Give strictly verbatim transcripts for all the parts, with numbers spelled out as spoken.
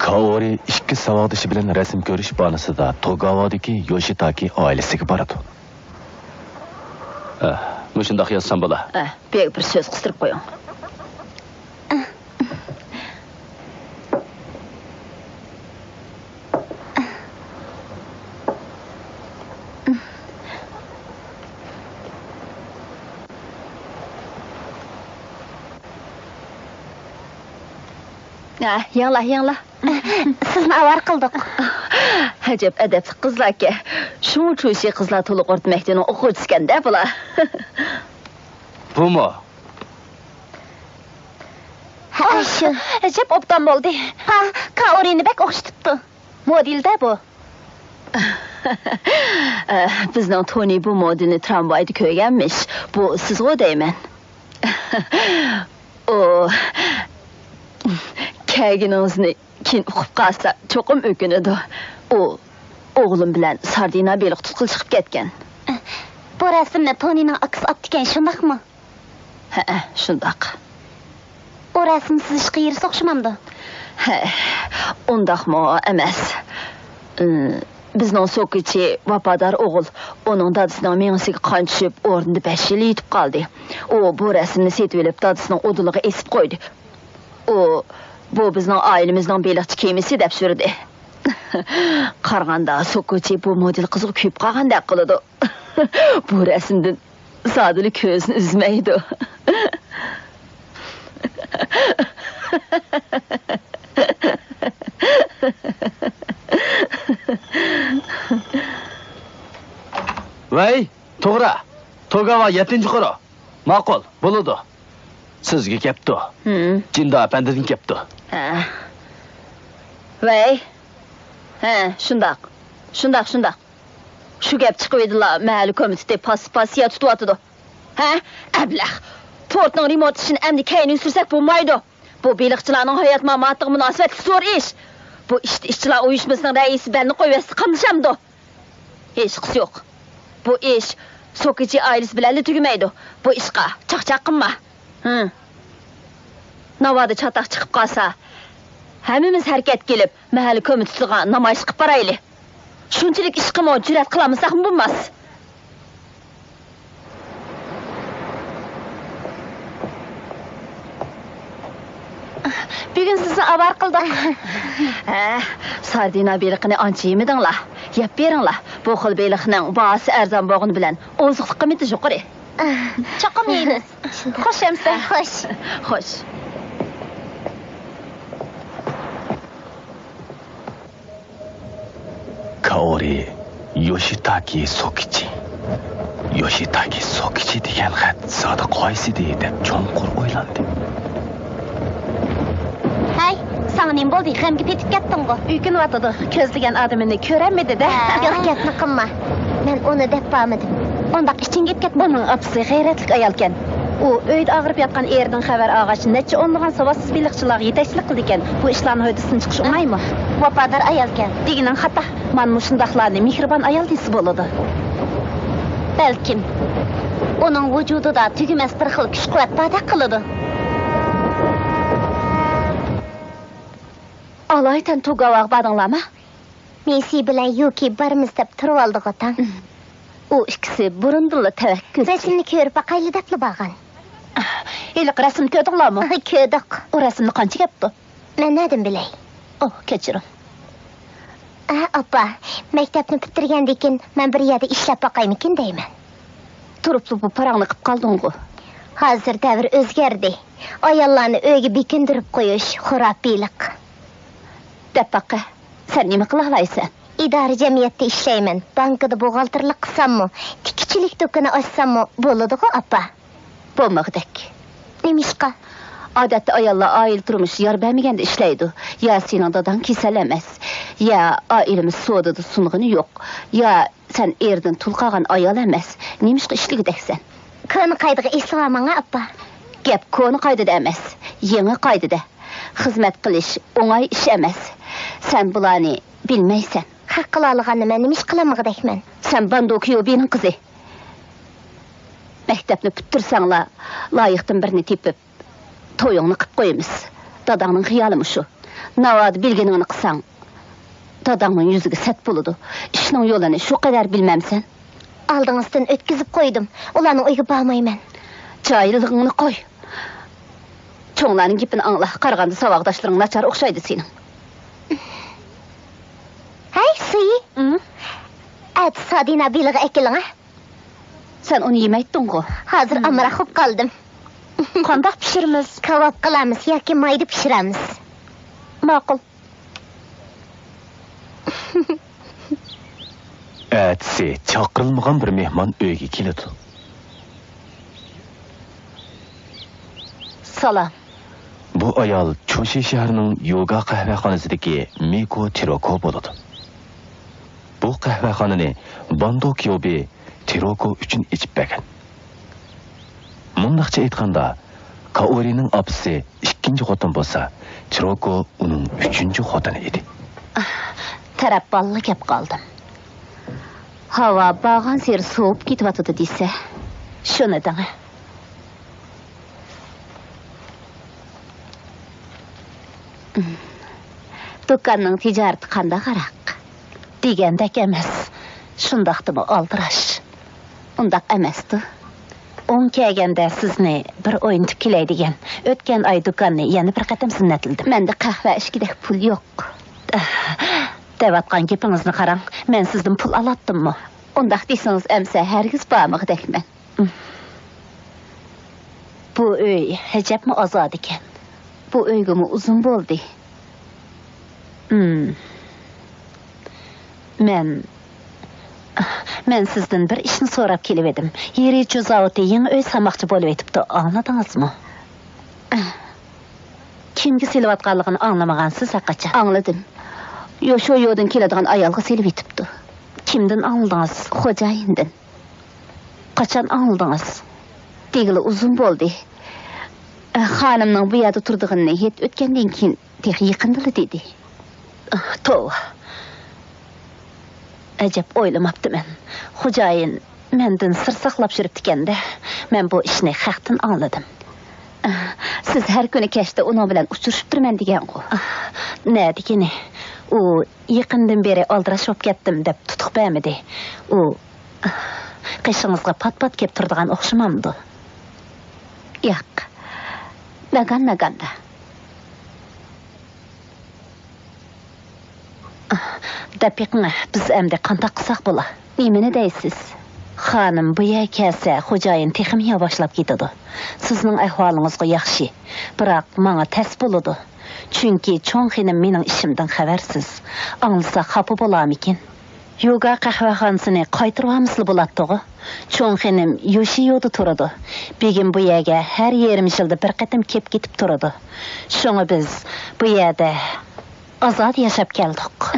كائورى ئىككى ساۋاقدىشى بىلەن رەسىم كۆرۈش باھانىسىدا توگاۋادىكى يوشىتاكى ئائىلىسىگە بارىدۇ. ھە، مۇشۇنداق يازسام بولا. ھە، بۇ يەرگە بىر سۆز قىستۇرۇپ قويۇڭ. ھە، يەڭلار، يەڭلار. سىزنى ئاۋارە قىلدۇق. ئەجەب ئەدەپلىك قىزلاركەن. شۇڭا چۈشى قىزلار تولۇق ئورتا مەكتىپىنىڭ ئوقۇغۇچىسىكەن-دە بۇلار. بۇمۇ؟ ھە، شۇ. ئەجەب ئوبدان بولدى. ھا، كائورىنى بەك ئوخشىتىپتۇ. مودېل-دە بۇ. بىزنىڭ تونى بۇ مودېلنى ترامۋايدا كۆرگەنمىش. بۇ سىزغۇ دەيمەن. ئۇ كەلگىنىڭىزنى كېيىن ئۇقۇپ قالسا، چوقۇم ئۆكۈنىدۇ. ئۇ ئوغلۇم بىلەن ساردىنا بېلىق تۇتقىلى چىقىپ كەتكەن. بۇ رەسىمنى تونىنىڭ ئاكىسى ئاپتىكەن، شۇنداقمۇ؟ ھەئە، شۇنداق. ئۇ رەسىم سىزىشقا يېرىسى ئوخشىمامدۇ؟ ھە، ئۇنداقمۇ ئەمەس. ئىم، بىزنىڭ سوكىچى ۋاپادار ئوغۇل، ئۇنىڭ دادىسىنىڭ مېڭىسىگە قان چۈشۈپ، ئورنىدا بەش يىل يېتىپ قالدى. ئۇ بۇ رەسىمنى سېتىۋېلىپ، دادىسىنىڭ ئۇدۇلىغا ئېسىپ قويدى. ئۇ، بۇ بىزنىڭ ئائىلىمىزنىڭ بېلىقچى كېمىسى دەپ سۈردى. قارىغاندا، سوكىچى بۇ مودېل قىزغا كۆيۈپ قالغاندەك قىلىدۇ. بۇ رەسىمدىن زادىلا كۆزىنى ئۈزمەيدۇ. ۋەي، توغرا. توگاۋا يەتتىنچى قۇرۇ. ماقۇل، بولىدۇ. سىزگە كەپتۇ. ھىم. جىندا ئەپەندىدىن كەپتۇ. ھە. ۋەي. ھە، شۇنداق. شۇنداق، شۇنداق. شۇ گەپ چىقىۋىدىلا، مەھەللە كومىتېتى پاس-پاسىيا تۇتۇۋاتىدۇ. ھە؟ ئەبلەخ! پورتنىڭ رېمونت ئىشىنى ئەمدى كەينىگە سۈرسەك بولمايدۇ. بۇ بېلىقچىلارنىڭ ھايات ماماتىغا مۇناسىۋەتلىك زور ئىش. بۇ ئىشتا ئىشچىلار ئۇيۇشمىسىنىڭ رەئىسى بەلنى قويۇۋەتسە قاملىشامدۇ؟ ھېچقىسى يوق. بۇ ئىش سوكىچى ئائىلىسى بىلەنلا تۈگىمەيدۇ. بۇ ئىشقا چاقچاق قىلما. ھىم. ناۋادا چاتاق چىقىپ قالسا، ھەممىمىز ھەرىكەتكە كېلىپ، مەھەللە كومىتېتىغا نامايىش قىلىپ بارايلى. شۇنچىلىك ئىشقىمۇ جۈرئەت قىلالمىساقمۇ بولماس. بۈگۈن سىزنى ئاۋارە قىلدۇق. ھە، ساردىنا بېلىقىنى ئانچە يېمىدىڭلار. يەپ بېرىڭلار. بۇ خىل بېلىقنىڭ باھاسى ئەرزان بولغىنى بىلەن ئوزۇقلۇق قىممىتى يۇقىرى. چوقۇم يەيمىز. خوش ئەمىسە. خوش. خوش. كائورى يوشىتاكى سوكىچى. يوشىتاكى سوكىچى دېگەن خەت زادى قايسىدى دەپ چوڭقۇر ئويلاندى. ھەي، ساڭا نېمە بولدى؟ غەمگە پېتىپ كەتتىڭغۇ؟ ئۆكۈنۈۋاتىدۇ. كۆزلىگەن ئادىمىنى كۆرەلمىدى-دە. ھە. يوق، گەپنى قىلما. مەن ئۇنى دەپ بارمىدىم. ئۇنداق ئىچىڭگە ئېلىپ كەتمە. بۇنىڭ ئاپىسى غەيرەتلىك ئايالكەن. ئۇ ئۆيدە ئاغرىپ ياتقان ئېرىدىن خەۋەر ئالغاچ، نەچچە ئونلىغان ساۋاتسىز بېلىقچىلارغا يېتەكچىلىك قىلىدىكەن. بۇ ئىشلارنىڭ ھۆددىسىدىن چىقىش ئوڭايمۇ؟ ۋاپادار ئايالكەن. دېگىنىڭ خاتا. مانا مۇشۇنداقلارنى مېھرىبان ئايال دېسە بولىدۇ. بەلكىم. ئۇنىڭ ۋۇجۇدىدا تۈگىمەس بىر خىل كۈچ-قۇۋۋەت باردەك قىلىدۇ. ئالايىتەن توگاۋاغا باردىڭلارمۇ؟ مېسى بىلەن يۇكى بارىمىز دەپ تۇرۇۋالدىغۇ تاڭ. ئۇ ئىككىسى بۇرۇندىنلا تەۋەككۈلچى. رەسىمنى كۆرۈپ باقايلى دەپلا بارغان. ھېلىقى رەسىمنى كۆردۈڭلارمۇ؟ كۆردۇق. ئۇ رەسىمدە قانچە كەپتۇ؟ مەن نەدىن بىلەي؟ ئوھ، كەچۈرۈڭ. ھە، ئاپا، مەكتەپنى پۈتتۈرگەندىن كېيىن مەن بىر يەردە ئىشلەپ باقايمىكىن دەيمەن. تۇرۇپلا بۇ پاراڭنى قىپ قالدىڭغۇ. ھازىر دەۋر ئۆزگەردى. ئاياللارنى ئۆيگە بېكىندۈرۈپ قويۇش خۇراپىيلىق. دەپ باقە، سەن نېمە قىلالايسەن؟ ئىدارە جەمئىيەتتە ئىشلەيمەن. بانكىدا بوغالتىرلىق قىلساممۇ، تىككۈچىلىك دۇكىنى ئاچساممۇ بولىدىغۇ، ئاپا. بولمىغۇدەك. نېمىشقا؟ ئادەتتە ئاياللار ئائىلە تۇرمۇشى يار بەرمىگەندە ئىشلەيدۇ. يا سېنىڭ داداڭ كېسەل ئەمەس، يا ئائىلىمىز سودىدا سۇنغىنى يوق، يا سەن ئېرىدىن تۇل قالغان ئايال ئەمەس. نېمىشقا ئىشلىگۈدەكسەن؟ كونا قائىدىغا ئېسىلىۋالماڭ، ئاپا. گەپ كونا قائىدىدە ئەمەس، يېڭى قائىدىدە. خىزمەت قىلىش ئوڭاي ئىش ئەمەس. سەن بۇلارنى بىلمەيسەن. خەق قىلالىغاننى مەن نېمە ئىش قىلالمىغۇدەكمەن؟ سەن باندو كيوبىنىڭ قىزى. مەكتەپنى پۈتتۈرسەڭلا، لايىقتىن بىرنى تېپىپ، تويۇڭنى قىپ قويىمىز. داداڭنىڭ خىيالى مۇشۇ. ناۋادا بىلگىنىڭنى قىلساڭ، داداڭنىڭ يۈزىگە سەت بولىدۇ. ئىشنىڭ يولىنى شۇ قەدەر بىلمەمسەن؟ ئالدىڭىزدىن ئۆتكۈزۈپ قويدۇم. ئۇلارنىڭ ئۆيىگە بارمايمەن. جاھىللىقىڭنى قوي. چوڭلارنىڭ گېپىنى ئاڭلا. قارىغاندا ساۋاقداشلىرىڭ ناچار ئوخشايدۇ سېنىڭ. ھەي، سۈيى. ئۇم؟ ئەتە سادىنا بېلىغى ئەكېلىڭە. سەن ئۇنى يېمەيتتىڭغۇ؟ ھازىر ئامراق بولۇپ قالدىم. قانداق پىشۇرىمىز؟ كاۋاپ قىلارمىز ياكى مايدا پىشۇرارمىز. ماقۇل. ئەتىسى چاقىرىلمىغان بىر مېھمان ئۆيگە كېلىدۇ. سالام. بۇ ئايال چۇشى شەھىرىنىڭ يوگا قەھۋەخانىسىدىكى مىكو تىروكو بولىدۇ. بۇ قەھۋەخانىنى باندوك يوبى تىروكو ئۈچۈن ئېچىپ بەرگەن. مۇنداقچە ئېيتقاندا، كائورىنىڭ ئاپىسى ئىككىنچى خوتۇن بولسا، تىروكو ئۇنىڭ ئۈچىنچى خوتۇنى ئىدى. تەرەپ بالىلا گەپ قالدىم. ھاۋا بارغانسېرى سوۋۇپ كېتىۋاتىدۇ دېسە، شۇنى دەڭە. دۇكاننىڭ تىجارىتى قانداقراق؟ دېگەندەك ئەمەس. شۇنداقتىمۇ ئالدىراش. ئۇنداق ئەمەستۇ. ئوڭ كەلگەندە سىزنى بىر ئوينىتىپ كېلەي دېگەن. ئۆتكەن ئاي دۇكاننى يەنە بىر قېتىم زىننەتلىدىم. مەندە قەھۋە ئىچكۈدەك پۇل يوق. دەۋاتقان گېپىڭىزنى قاراڭ، مەن سىزدىن پۇل ئالاتتىممۇ؟ ئۇنداق دېسىڭىز ئەمسە ھەرگىز بارمىغۇدەكمەن. بۇ ئۆي ئەجەبمۇ ئازادىكەن. بۇ ئۆيگىمۇ ئۇزۇن بولدى. مم. مەن، مەن سىزدىن بىر ئىشنى سوراپ كېلىۋىدىم. يېرىچۇ زاۋۇتى يېڭى ئۆي سالماقچى بولۇۋېتىپتۇ، ئاڭلىدىڭىزمۇ؟ كىمگە سېلىۋاتقانلىقىنى ئاڭلىمىغانسىز ھەققاچان. ئاڭلىدىم. يوشۇيودىن كېلىدىغان ئايالغا سېلىۋېتىپتۇ. كىمدىن ئاڭلىدىڭىز؟ خوجايىندىن. قاچان ئاڭلىدىڭىز؟ دېگىلى ئۇزۇن بولدى. خانىمنىڭ بۇ يەردە تۇرىدىغىنىنى ھېيت ئۆتكەندىن كېيىن تېخى يېقىندىلا دېدى. توۋا. ئەجەب ئويلىماپتىمەن. خوجايىن مەندىن سىر ساقلاپ يۈرۈپتىكەن-دە، مەن بۇ ئىشنى خەقتىن ئاڭلىدىم. سىز ھەر كۈنى كەچتە ئۇنىڭ بىلەن ئۇچرىشىپ تۇرىمەن دېگەنغۇ؟ نەدىكىنى؟ ئۇ يېقىندىن بېرى ئالدىراش بولۇپ كەتتىم دەپ تۇتۇق بەرمىدى. ئۇ قېشىڭىزغا پات-پات كېلىپ تۇرىدىغان ئوخشىمامدۇ؟ ياق. ناگان-ناگاندا. دەپ بېقىڭە، بىز ئەمدى قانداق قىلساق بولا؟ نېمىنى دەيسىز؟ خانىم بۇ يەرگە كەلسە، خوجايىن تېخىمۇ ياۋاشلاپ كېتىدۇ. سىزنىڭ ئەھۋالىڭىزغۇ ياخشى، بىراق ماڭا تەس بولىدۇ. چۈنكى چوڭ خېنىم مېنىڭ ئىشىمدىن خەۋەرسىز. ئاڭلىسا خاپا بولارمىكىن؟ يوگا قەھۋەخانىسىنى قايتۇرۇۋالمىسىلا بولاتتىغۇ؟ چوڭ خېنىم يوشىيودا تۇرىدۇ. بېگىم بۇ يەرگە ھەر يېرىم يىلدا بىر قېتىم كېلىپ كېتىپ تۇرىدۇ. شۇڭا بىز بۇ يەردە ئازادە ياشاپ كەلدۇق.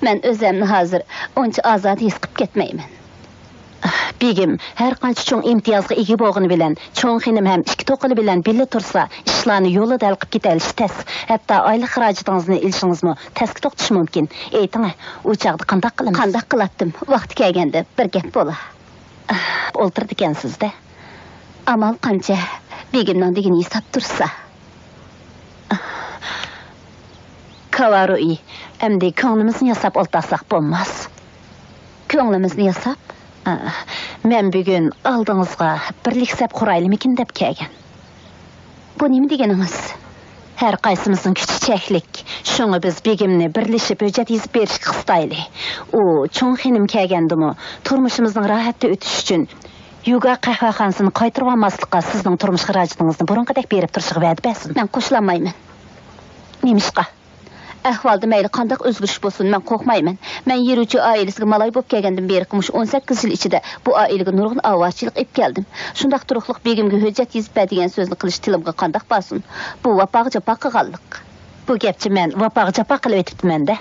مەن ئۆزەمنى ھازىر ئۇنچە ئازادە ھېس قىلىپ كەتمەيمەن. بېگىم ھەر قانچە چوڭ ئىمتىيازغا ئىگە بولغىنى بىلەن، چوڭ خېنىم ھەم ئىككى توقىلى بىلەن بىللە تۇرسا، ئىشلارنى يولىدا ھەل قىلىپ كېتەلىشى تەس. ھەتتا ئايلىق خىراجىتىڭىزنى ئېلىشىڭىزمۇ تەسكە توختىشى مۇمكىن. ئېيتىڭە، ئۇ چاغدا قانداق قىلىمىز؟ قانداق قىلاتتىم؟ ۋاقتى كەلگەندە بىر گەپ بولا. ئولتۇرىدىكەنسىز-دە. ئامال قانچە؟ بېگىمنىڭ دېگىنى ھېساب تۇرسا. كاۋارۇئى، ئەمدى كۆڭلىمىزنى ياساپ ئولتۇرساق بولماس. كۆڭلىمىزنى ياساپ؟ ئا، مەن بۈگۈن ئالدىڭىزغا بىرلىك سەپ قۇرايلىمىكىن دەپ كەلگەن. بۇ نېمە دېگىنىڭىز؟ ھەر قايسىمىزنىڭ كۈچى چەكلىك. شۇڭا بىز بېگىمنى بىرلىشىپ ھۆججەت يېزىپ بېرىشكە قىستايلى. ئۇ چوڭ خېنىم كەلگەندىمۇ تۇرمۇشىمىزنىڭ راھەتتە ئۆتۈشى ئۈچۈن يوگا قەھۋەخانىسىنى قايتۇرۇۋالماسلىققا، سىزنىڭ تۇرمۇش خىراجىتىڭىزنى بۇرۇنقىدەك بېرىپ تۇرۇشىغا ۋەدە بەرسۇن. مەن قوشۇلالمايمەن. نېمىشقا؟ ئەھۋالدا مەيلى قانداق ئۆزگىرىش بولسۇن، مەن قورقمايمەن. مەن يېرۇچۇ ئائىلىسىگە مالاي بولۇپ كەلگەندىن بېرى مۇشۇ ئون سەككىز يىل ئىچىدە بۇ ئائىلىگە نۇرغۇن ئاۋارىچىلىك ئېلىپ كەلدىم. شۇنداق تۇرۇقلۇق بېگىمگە ھۆججەت يېزىپ بەر دېگەن سۆزنى قىلىش تىلىمغا قانداق بارسۇن؟ بۇ ۋاپاغا جاپا قىلغانلىق. بۇ گەپچە مەن ۋاپاغا جاپا قىلىۋېتىپتىمەن-دە.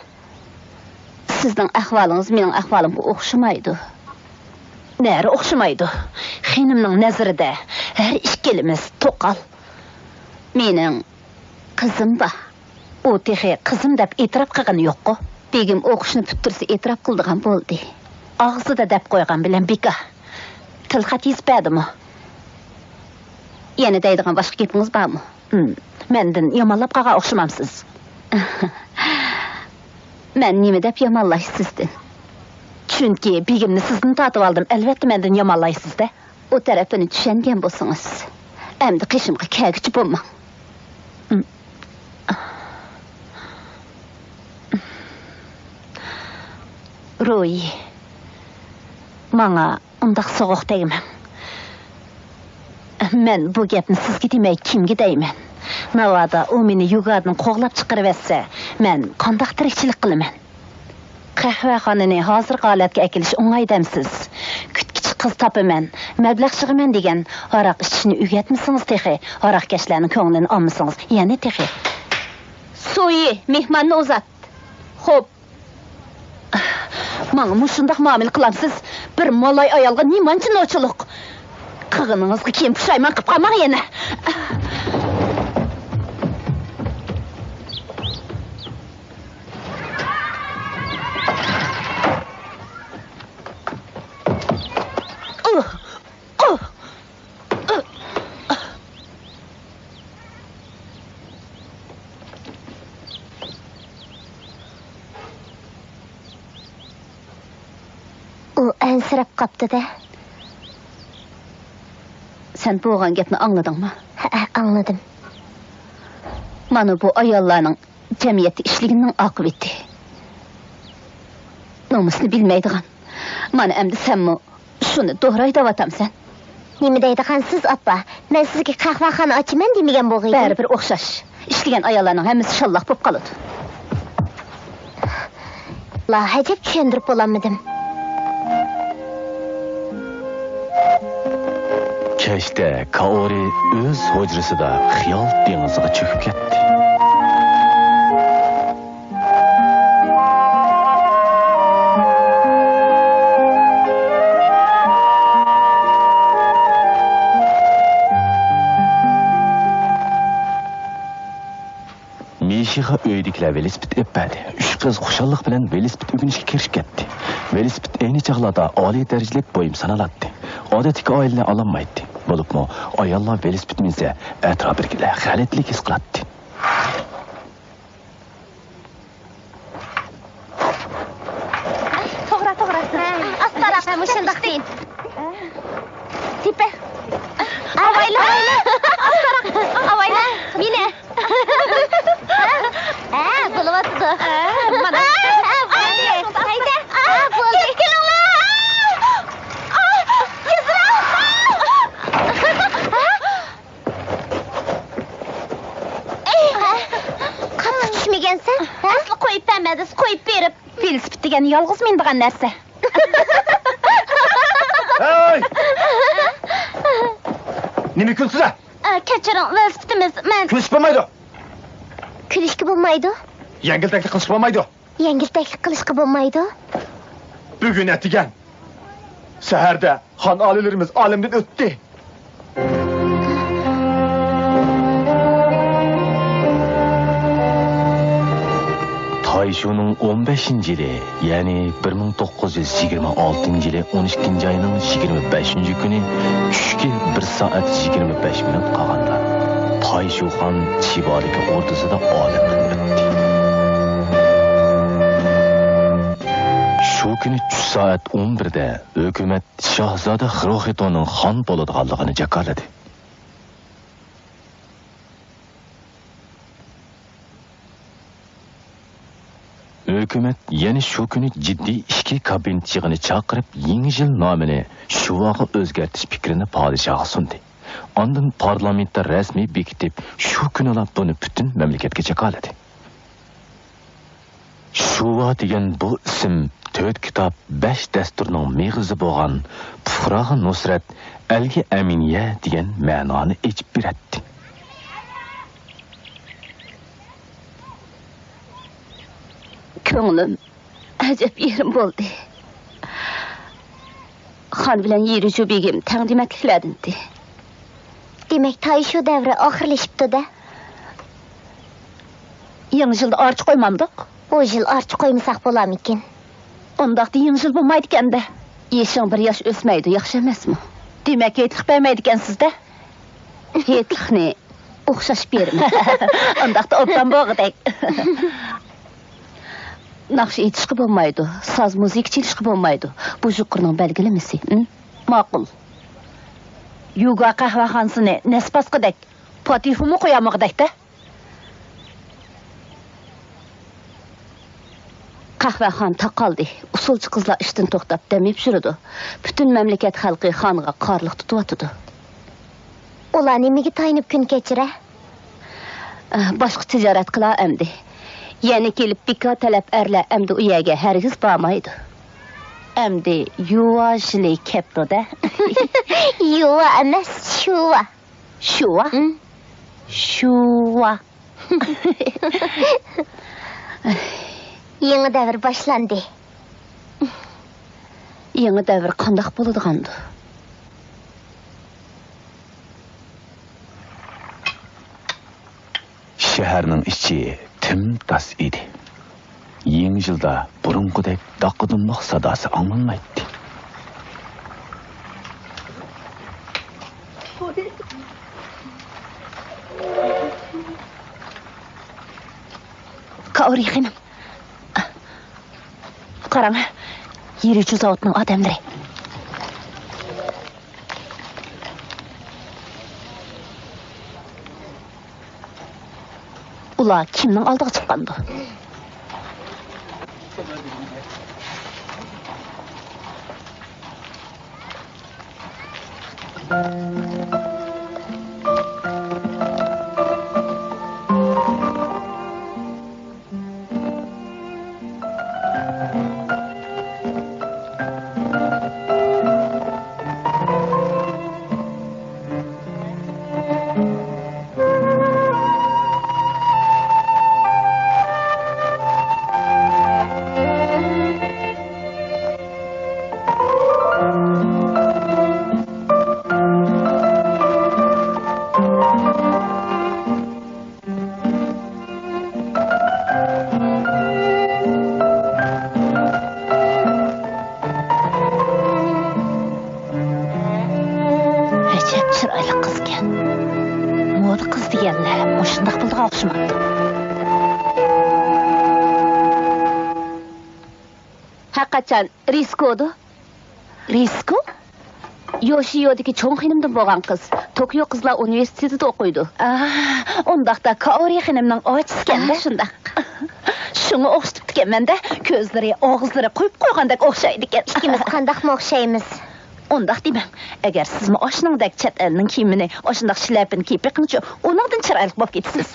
سىزنىڭ ئەھۋالىڭىز مېنىڭ ئەھۋالىمغا ئوخشىمايدۇ. نەرى ئوخشىمايدۇ؟ خېنىمنىڭ نەزىرىدە ھەر ئىككىلىمىز توقال. مېنىڭ قىزىم بار. ئۇ تېخى قىزىم دەپ ئېتىراپ قىلغىنى يوققۇ؟ بېگىم ئوقۇشنى پۈتتۈرسە ئېتىراپ قىلىدىغان بولدى. ئاغزىدا دەپ قويغان بىلەن بىكار. تىلخەت يېزىپ بەردىمۇ؟ يەنە دەيدىغان باشقا گېپىڭىز بارمۇ؟ ھىم، مەندىن يامانلاپ قالغان ئوخشىمامسىز؟ مەن نېمە دەپ يامانلاي سىزدىن؟ چۈنكى بېگىمنى سىزدىن تارتىۋالدىم، ئەلۋەتتە مەندىن يامانلايسىز-دە. ئۇ تەرىپىنى چۈشەنگەن بولسىڭىز، ئەمدى قېشىمغا كەلگۈچى بولماڭ. روھى، ماڭا ئۇنداق سوغۇق تەگمەڭ. مەن بۇ گەپنى سىزگە دېمەي، كىمگە دەيمەن؟ ناۋادا ئۇ مېنى يۇگادىن قوغلاپ چىقىرىۋەتسە، مەن قانداق تىرىكچىلىك قىلىمەن؟ قەھۋەخانىنى ھازىرقى ھالەتكە ئەكېلىش ئوڭاي دەمسىز؟ كۈتكۈچى قىز تاپىمەن، مەبلەغ يىغىمەن دېگەن، ھاراق ئىچىشنى ئۆگەتمىسىڭىز تېخى، ھاراقكەشلەرنىڭ كۆڭلىنى ئالمىسىڭىز يەنە تېخى. سويى، مېھماننى ئۇزات. خوپ. ماڭا مۇشۇنداق مۇئامىلە قىلامسىز؟ بىر مالاي ئايالغا نېمانچە نوچىلىق؟ قىلغىنىڭىزغا كېيىن پۇشايمان قىلىپ قالماڭ يەنە. ئۇ ئەنسىرەپ قاپتۇ-دە. سەن بولغان گەپنى ئاڭلىدىڭمۇ؟ ھەئە، ئاڭلىدىم. مانا بۇ ئاياللارنىڭ جەمئىيەتتە ئىشلىگىنىنىڭ ئاقىۋىتى. نومۇسنى بىلمەيدىغان. مانا ئەمدى سەنمۇ شۇنى دوراي دەۋاتامسەن. نېمە دەيدىغانسىز، ئاپا؟ مەن سىزگە قەھۋەخانا ئاچىمەن دېمىگەن بولغىيدىم. بەرىبىر ئوخشاش. ئىشلىگەن ئاياللارنىڭ ھەممىسى شاللاق بولۇپ قالىدۇ. لا، ئەجەب چۈشەندۈرۈپ بولالمىدىم. كەچتە كائورى ئۆز ھۇجرىسىدا خىيال دېڭىزىغا چۆكۈپ كەتتى. مىشىغا ئۆيدىكىلەر ۋېلىسىپىت ئېلىپ بەردى. ئۈچ قىز خۇشاللىق بىلەن ۋېلىسىپىت ئۆگىنىشكە كىرىشىپ كەتتى. ۋېلىسىپىت ئەينى چاغلاردا ئالىي دەرىجىلىك بۇيۇم سانىلاتتى. ئادەتتىكى ئائىلىلەر ئالالمايتتى. بولۇپمۇ ئاياللار ۋېلىسىپىت مىنسە، ئەتراپىدىكىلەر غەلىتىلىك ھېس قىلاتتى. توغرا، توغرا. ئاستاراق. مۇشۇنداق دېيىن. تېپە. ئاۋايلا. ئاستاراق. ئاۋايلا. مېنى. ھە، بولۇۋاتىدۇ. مانا. ھەيدە. ھە، بولدى. كېلىڭلار. تېزرەك. قانداق چۈشمىگەنسەن؟ ئەسلى قويۇپ بەرمە دېسە، قويۇپ بېرىپ. ۋېلىسىپىت دېگەن يالغۇز مىنىدىغان نەرسە. ھەي! نېمە كۈلىسىلەر؟ ئە، كەچۈرۈڭ، ۋېلىسىپىتىمىز، مەن. كۈلۈشكە بولمايدۇ. كۈلۈشكە بولمايدۇ. يەڭگىلتەكلىك قىلىشقا بولمايدۇ. يەڭگىلتەكلىك قىلىشقا بولمايدۇ. بۈگۈن ئەتىگەن سەھەردە خان ئالىيلىرىمىز ئالەمدىن ئۆتتى. تايشۇنىڭ ئون بەشىنچى يىلى، يەنى بىر مىڭ توققۇز يۈز يىگىرمە ئالتىنچى يىلى ئون ئىككىنچى ئاينىڭ يىگىرمە بەشىنچى كۈنى چۈشكە بىر سائەت يىگىرمە بەش مىنۇت قالغاندا، تايشۇخان چىبادىكى ئوردىسىدا ئالەمدىن ئۆتتى. شۇ كۈنى چۈش سائەت ئون بىردە ھۆكۈمەت شاھزادە خىروخىتونىڭ خان بولىدىغانلىقىنى جاكارلىدى. ھۆكۈمەت يەنە شۇ كۈنى جىددىي ئىچكى كابىنېت يىغىنى چاقىرىپ، يېڭى يىل نامىنى شۇۋاغا ئۆزگەرتىش پىكرىنى پادىشاھقا سۇندى. ئاندىن پارلامېنتتا رەسمىي بېكىتىپ، شۇ كۈنىلا بۇنى پۈتۈن مەملىكەتكە جاكارلىدى. شۇۋا دېگەن بۇ ئىسىم تۆت كىتاب، بەش دەستۇرنىڭ مېغىزى بولغان پۇقراغا نۇسرەت، ئەلگە ئەمىنىيە دېگەن مەنانى ئېچىپ بېرەتتى. كۆڭلۈم ئەجەب يېرىم بولدى. خان بىلەن يىرىجۇ بېگىم تەڭ دېمەكلىكلەردىنتى. دېمەك، تايشۇ دەۋرى ئاخىرلىشىپتۇ-دە. يېڭى يىلدا ئارچا قويمامدۇق؟ بۇ يىل ئارچا قويمىساق بولارمىكىن؟ ئۇنداقتا يېڭى يىل بولمايدىكەن-دە. يېشىڭ بىر ياش ئۆسمەيدۇ، ياخشى ئەمەسمۇ؟ دېمەك، ھېيتلىق بەرمەيدىكەنسىز-دە. ھېيتلىقنى ئوخشاش بېرىمەن. ئۇنداقتا ئوبدان بولغۇدەك. ناخشا ئېيتىشقا بولمايدۇ، ساز مۇزىكا چېلىشقا بولمايدۇ. بۇ يۇقىرىنىڭ بەلگىلىمىسى. ھىم؟ ماقۇل. يوگا قەھۋەخانىسىنى نەسپاسقىدەك، پاتېفۇممۇ قويالمىغۇدەك-دە. قەھۋەخانا تاقالدى. ئۇسسۇلچى قىزلار ئىشتىن توختاپ دەم ئېلىپ يۈرىدۇ. پۈتۈن مەملىكەت خەلقى خانغا قارىلىق تۇتۇۋاتىدۇ. ئۇلار نېمىگە تايىنىپ كۈن كەچۈرە؟ باشقا تىجارەت قىلار ئەمدى. يەنە كېلىپ بىكار تەلەپ ئەرلەر ئەمدى ئۇ يەرگە ھەرگىز بارمايدۇ. ئەمدى يۇۋا ژىلى كەپتۇ-دە. يۇۋا ئەمەس، شۇۋا. شۇۋا؟ ھىم. شۇۋا. يېڭى دەۋر باشلاندى. يېڭى دەۋر قانداق بولىدىغاندۇ؟ شەھەرنىڭ ئىچى تىمتاس ئىدى. يېڭى يىلدا بۇرۇنقىدەك داققىدۇملۇق ساداسى ئاڭلانمايتتى. كائورى خېنىم، قاراڭ، يىرىچۇ زاۋۇتنىڭ ئادەملىرى. ئۇلار كىمنىڭ ئالدىغا چىققاندۇ؟ ئەجەب چىرايلىق قىزكەن. مودا قىز دېگەنلەر مۇشۇنداق بولىدىغان ئوخشىمامدۇ؟ ھەرقاچان رىسكودۇ. رىسكو؟ يوشىيودىكى چوڭ خېنىمدىن بولغان قىز. توكيو قىزلار ئۇنىۋېرسىتېتىدا ئوقۇيدۇ. ئا، ئۇنداقتا كائورى خېنىمنىڭ ئاچىسىكەن-دە. ئا، شۇنداق. شۇڭا ئوخشىتىپتىكەنمەن-دە. كۆزلىرى، ئاغزىلىرى قويۇپ قويغاندەك ئوخشايدىكەن. ئىككىمىز قانداقمۇ ئوخشايمىز؟ ئۇنداق دېمەڭ. ئەگەر سىزمۇ ئاشۇنىڭدەك چەت ئەلنىڭ كىيىمىنى، ئاشۇنداق شىلەپىنى كىيىپ بېقىڭچۇ، ئۇنىڭدىن چىرايلىق بولۇپ كېتىسىز.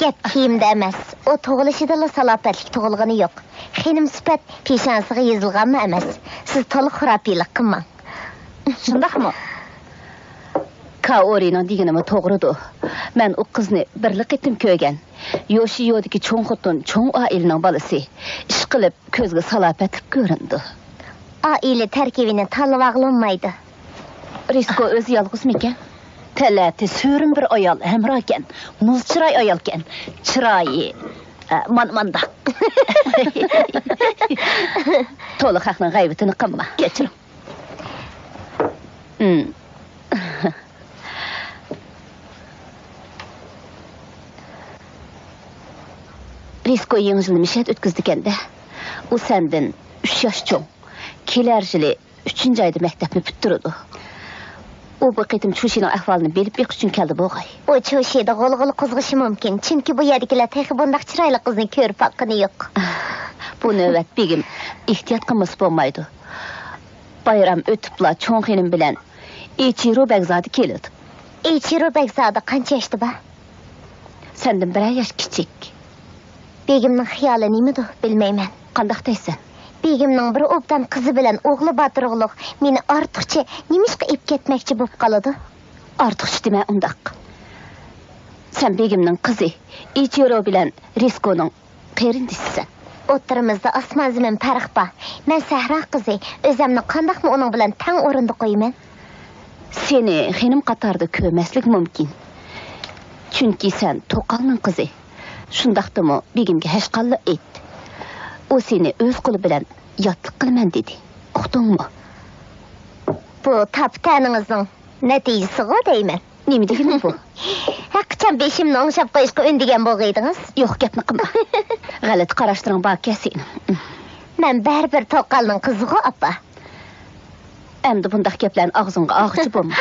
گەپ كىيىمدە ئەمەس، ئۇ تۇغۇلۇشىدىلا سالاپەتلىك تۇغۇلغىنى يوق. خېنىم سۈپەت پېشانىسىغا يېزىلغانمۇ ئەمەس. سىز تولا خۇراپىيلىق قىلماڭ. شۇنداقمۇ؟ كائورىنىڭ دېگىنىمۇ توغرىدۇ. مەن ئۇ قىزنى بىرلا قېتىم كۆرگەن. يوشىيودىكى چوڭ خوتۇن، چوڭ ئائىلىنىڭ بالىسى. ئىشقىلىپ، كۆزگە سالاپەتلىك كۆرۈنىدۇ. ئائىلە تەركىبىنى تاللىۋالغىلى بولمايدۇ. رىسكو ئۆزى يالغۇزمىكەن؟ تەلەتى سۆرۈن بىر ئايال ھەمراھكەن. مۇز چىراي ئايالكەن. چىرايى، ئە، مانا مانداق. تولا خەقنىڭ غەيۋىتىنى قىلما. كەچۈرۈڭ. ھىم. رىسكو يېڭى يىلنى مىشەت ئۆتكۈزىدىكەن-دە. ئۇ سەندىن ئۈچ ياش چوڭ. كېلەر يىلى ئۈچىنچى ئايدا مەكتەپنى پۈتتۈرىدۇ. ئۇ بۇ قېتىم چۇشىنىڭ ئەھۋالىنى بىلىپ بېقىش ئۈچۈن كەلدى بولغاي. ئۇ چۇشىدا غۇلغۇلا قوزغىشى مۇمكىن، چۈنكى بۇ يەردىكىلەر تېخى بۇنداق چىرايلىق قىزنى كۆرۈپ باققىنى يوق. بۇ نۆۋەت بېگىم ئېھتىيات قىلمىسا بولمايدۇ. بايرام ئۆتۈپلا چوڭ خېنىم بىلەن ئىچىرو بەگزادە كېلىدۇ. ئىچىرو بەگزادە قانچە ياشتا بار؟ سەندىن بىرەر ياش كىچىك. بېگىمنىڭ خىيالى نېمىدۇ، بىلمەيمەن. قانداق دەيسەن؟ بېگىمنىڭ بىر ئوبدان قىزى بىلەن ئوغلى بار تۇرۇقلۇق، مېنى ئارتۇقچە نېمىشقا ئېلىپ كەتمەكچى بولۇپ قالىدۇ؟ ئارتۇقچە دېمە ئۇنداق. سەن بېگىمنىڭ قىزى، ئىچىرو بىلەن رىسكونىڭ قېرىندىشىسەن. ئوتتۇرىمىزدا ئاسمان-زېمىن پەرق بار. مەن سەھرا قىزى، ئۆزەمنى قانداقمۇ ئۇنىڭ بىلەن تەڭ ئورۇندا قويىمەن؟ سېنى خېنىم قاتارىدا كۆرمەسلىك مۇمكىن. چۈنكى سەن توقالنىڭ قىزى. شۇنداقتىمۇ بېگىمگە ھەشقاللا ئېيت. ئۇ سېنى ئۆز قولى بىلەن ياتلىق قىلىمەن دېدى. ئۇقتۇڭمۇ؟ بۇ تاپا-تەنىڭىزنىڭ نەتىجىسىغۇ دەيمەن. نېمە دېگىنىڭ بۇ؟ ھەققىچان بېشىمنى ئوڭشاپ قويۇشقا ئۈندىگەن بولغىيدىڭىز. يوق، گەپنى قىلما. غەلىتە قاراشلىرىڭ باركەن سېنىڭ. مەن بەرىبىر توقالنىڭ قىزىغۇ، ئاپا. ئەمدى بۇنداق گەپلەرنى ئاغزىڭغا ئالغۇچە بولما.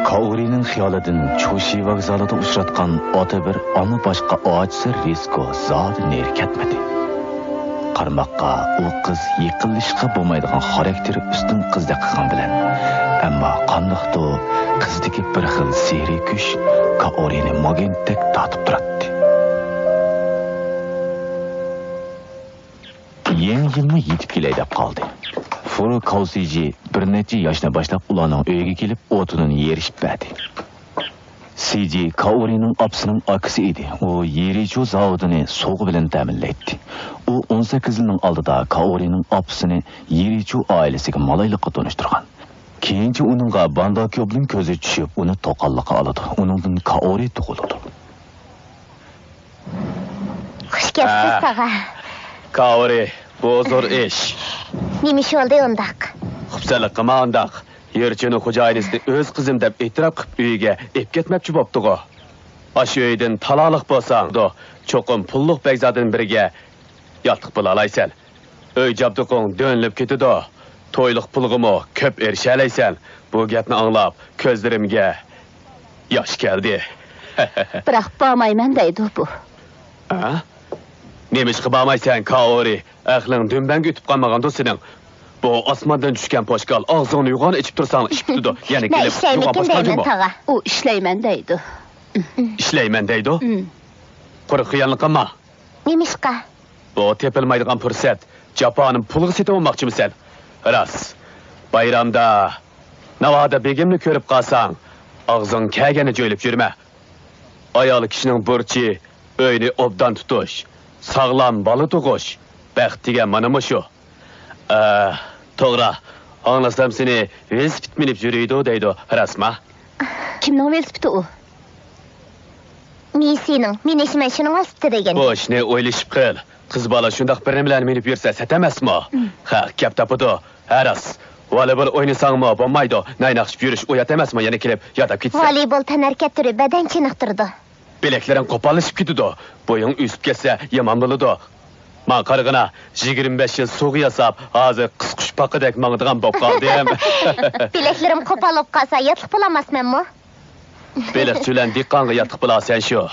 كائورىنىڭ خىيالىدىن چۇشى ۋوگزالىدا ئۇچراتقان ئاتا بىر ئانا باشقا ئاچىسى رىسكو زادى نېرى كەتمىدى. قارىماققا ئۇ قىز يېقىنلىشىشقا بولمايدىغان خاراكتېر ئۈستۈن قىزدەك قىلغان بىلەن، ئەمما قانداقتۇر قىزدىكى بىر خىل سېھرىي كۈچ كائورىنى ماگنىتتەك تارتىپ تۇراتتى. يېڭى يىلمۇ يېتىپ كېلەي دەپ قالدى. فۇرۇ كاۋسىجى بىر نەچچە ياشنى باشلاپ ئۇلارنىڭ ئۆيىگە كېلىپ ئوتۇنىنى يېرىشىپ بەردى. سىجى كائورىنىڭ ئاپىسىنىڭ ئاكىسى ئىدى. ئۇ يېرىچۇ زاۋۇتىنى سوغا بىلەن تەمىنلەيتتى. ئۇ ئون سەككىز يىلنىڭ ئالدىدا كائورىنىڭ ئاپىسىنى يېرىچۇ ئائىلىسىگە مالايلىققا تونۇشتۇرغان. كېيىنچە ئۇنىڭغا باندا كيوبلىن كۆزى چۈشۈپ، ئۇنى توقاللىققا ئالىدۇ. ئۇنىڭدىن كائورى تۇغۇلىدۇ. خۇش كەپسىز، ھە، تاغا. كائورى، بۇ زور ئىش. نېمە ئىش بولدى ئۇنداق؟ خۇپسەنلىك قىلما ئۇنداق. يېرىچۇنىڭ خوجايىنىسىنى ئۆز قىزىم دەپ ئېتىراپ قىلىپ ئۆيىگە ئېلىپ كەتمەكچى بوپتىغۇ. ئاشۇ ئۆيدىن تالاقلىق بولساڭ، چوقۇم پۇللۇق بەگزادىدىن بىرىگە ياتلىق بولالايسەن. ئۆي جابدۇقۇڭ دۆنلۈپ كېتىدۇ. تويلۇق پۇلغىمۇ كۆپ ئېرىشەلەيسەن. بۇ گەپنى ئاڭلاپ، كۆزلىرىمگە ياش كەلدى. بىراق بارمايمەن دەيدۇ بۇ. ھە؟ نېمىشقا بارمايسەن، كائورى؟ ئەقلىڭ دۈمبەڭگە ئۆتۈپ قالمىغاندۇ سېنىڭ؟ بۇ ئاسماندىن چۈشكەن پوشكال، ئاغزىڭنى يوغان ئېچىپ تۇرساڭلا ئىچىپ كېتىدۇ. يەنە مەن كېلىپ ئىشلەيمىكىن دەيمەن، تاغا. ئۇ ئىشلەيمەن دەيدۇ. ئىشلەيمەن دەيدۇ؟ ئۇم. قۇرۇق خىيالنى قىلما. نېمىشقا؟ بۇ تېپىلمايدىغان پۇرسەت. جاپانى پۇلغا سېتىۋالماقچىمىسەن؟ راست. بايرامدا ناۋادا بېگىمنى كۆرۈپ قالساڭ، ئاغزىڭ كەلگەننى جۆيلۈپ يۈرمە. ئايال كىشىنىڭ بۇرچى ئۆينى ئوبدان تۇتۇش، ساغلام بالا تۇغۇش، بەخت دېگەن مانا مۇشۇ. ئە، توغرا، ئاڭلىسام سېنى ۋېلىسىپىت مىنىپ يۈرىدۇ دەيدۇ، راستما؟ كىمنىڭ ۋېلىسىپىتى ئۇ؟ مىسىنىڭ، مېنىڭچە مەن شۇنىڭ ۋېلىسىپىتى دېگەن. بۇ ئىشنى ئويلىشىپ قىل. قىز بالا شۇنداق بىر نېمىلەرنى مىنىپ يۈرسە سەت ئەمەسمۇ؟ ھە، گەپ تاپىدۇ. ھە، راست. ۋالىبول ئوينىساڭمۇ بولمايدۇ. نايناقشىپ يۈرۈش ئۇيات ئەمەسمۇ؟ يەنە كېلىپ ياداپ كېتىسەن. ۋالىبول تەنھەرىكەت تۈرى، بەدەن چېنىقتۇرىدۇ. بىلەكلىرىڭ قوپاللىشىپ كېتىدۇ. بويۇڭ ئۆسۈپ كەتسە يامان بولىدۇ. ماڭا قارىغىنا، يىگىرمە بەش يىل سۇغا ياساپ، ھازىر قىسقۇچ پاقىدەك ماڭىدىغان بولۇپ قالدىم. بىلەكلىرىم قوپال بولۇپ قالسا ياتلىق بولالماسمەنمۇ؟ بېلىقچى بىلەن دېھقانغا ياتلىق بولارسەن شۇ.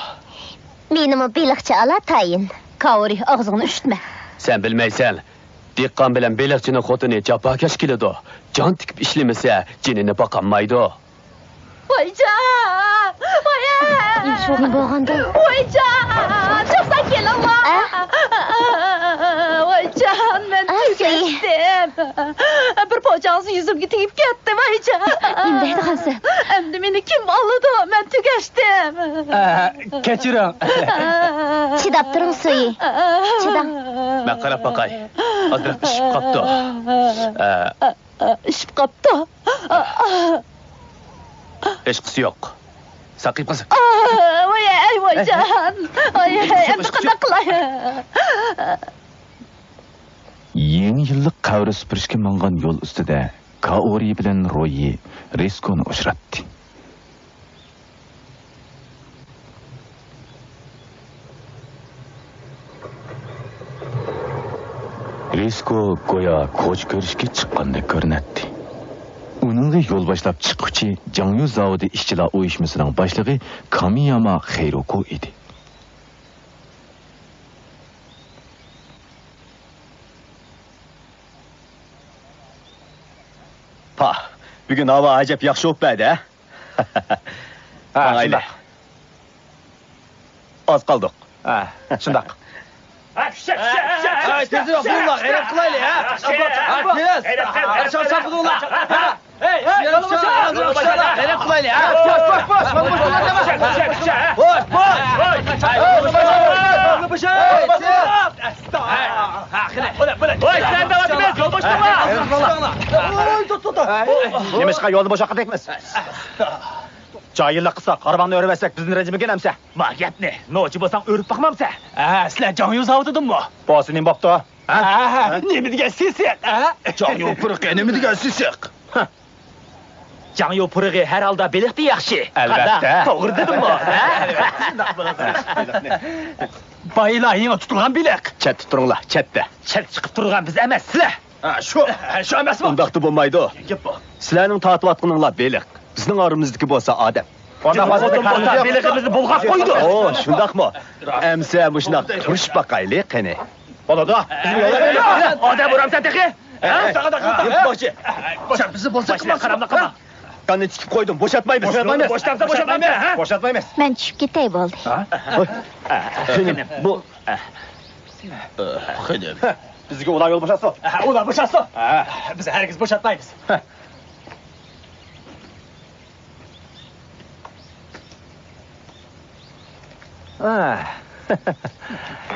مېنىمۇ بېلىقچى ئالا تايىن. كاۋرى، ئاغزىڭنى ئۈشۈتمە. سەن بىلمەيسەن. دېھقان بىلەن بېلىقچىنىڭ خوتۇنى جاپاكەش كېلىدۇ. جان تىكىپ ئىشلىمىسە، جېنىنى باقالمايدۇ. ۋايجان! ۋاي! نېمە بولغاندۇ؟ ۋايجان! چاپسان كېلىڭلار! ئە؟ ۋايجان، مەن ئە، سۈيى. تۈگەشتىم. بىر پوچاڭزا يۈزۈمگە تېگىپ كەتتى، ۋايجان! نېمە دەيدىغانسەن؟ ئەمدى مېنى كىم ئالىدۇ؟ مەن تۈگەشتىم. ئە، كەچۈرۈڭ. چىداپ تۇرۇڭ، سۈيى. چىداڭ. مەن قاراپ باقاي. ئازراق ئىششىپ قاپتۇ. ئە. ئىششىپ قاپتۇ. ھېچقىسى يوق. ساقىيىپ قالسا. ۋاي، ئەي، ۋايجان. ۋاي، ئەمدى قانداق قىلاي؟ يېڭى يىللىق قەبرە سۈپۈرۈشكە ماڭغان يول ئۈستىدە كائورى بىلەن رويى رىسكونى ئۇچراتتى. رىسكو گويا كوچا كۆرۈشكە چىققاندەك كۆرۈنەتتى. ئۇنىڭغا يول باشلاپ چىققۇچى جاڭيۇ زاۋۇتى ئىشچىلار ئۇيۇشمىسىنىڭ باشلىقى كامىياما خېيروكو ئىدى. پاھ، بۈگۈن ھاۋا ئەجەب ياخشى بولۇپ بەردى، ھە؟ ھە، ماڭايلى. شۇنداق. ئاز قالدۇق. ھە، شۇنداق. ھە، كۈچە، كۈچە، كۈچە، ھە، كۈچە، تېزرەك كۈچە، بولۇڭلار، كۈچە. غەيرەت قىلايلى، ھە؟ ھە، تېز. غەيرەت قىل، غەيرەت قىل. غەيرەت قىلايلى، ھە؟ بوش، بوش، بوش، بوش، بوش. بوش، بوش. ۋاي، سىلەرنى دەۋاتىمىز، يول بوشىتىڭلار. نېمىشقا يولنى بوشاتقۇدەكمىز؟ جاھىللىق قىلسا، قارىماڭنى ئۆرۈۋەتسەك، بىزنى رەنجىمىگىن ئەمسە. ما گەپنى، نوچى بولساڭ ئۆرۈپ باقمامسە؟ ھە، سىلەر جاڭيۇ زاۋۇتىدىنمۇ؟ بولسا نېمە بوپتۇ؟ ھە؟ ھە، نېمە دېگەن سېسىق، ھە؟ جاڭيۇ پۇرىقى نېمە دېگەن سېسىق؟ جاڭيۇ پۇرىقى ھەر ھالدا بېلىقتىن ياخشى. ئەلۋەتتە. قانداق؟ توغرا دېدىممۇ؟ ھە؟ بايىلا يېڭى تۇتۇلغان بېلىق. چەتتە تۇرۇڭلار، چەتتە. چەتتە چىقىپ تۇرغان بىز ئەمەس، سىلەر. ھە، شۇ. ھە، شۇ ئەمەسمۇ؟ ئۇنداقتا بولمايدۇ. گەپ بۇ. سىلەرنىڭ تارتىۋاتقىنىڭلار بېلىق. بىزنىڭ ئارىمىزدىكى بولسا ئادەم. ئۇنداق بولسا بېلىقىمىزنى بۇلغاپ قويىدۇ. ئو، شۇنداقمۇ؟ ئەمسە مۇشۇنداق تۇرۇشۇپ باقايلى، قېنى. بولىدۇ. ئادەم ئۇرامسەن تېخى؟ ھە؟ سەن بىزنى بولسا قىلما. قاننى تىكىپ قويدۇم، بوشاتمايمىز. بوشاتمايمىز. بوشاتمايمىز. ھە؟ بوشاتمايمىز. مەن چۈشۈپ كېتەي بولدى. خېنىم، بۇ. خېنىم. بىزگە ئۇلار يول بوشاتسۇن. ھە، ئۇلار بوشاتسۇن. ھە. بىز ھەرگىز بوشاتمايمىز.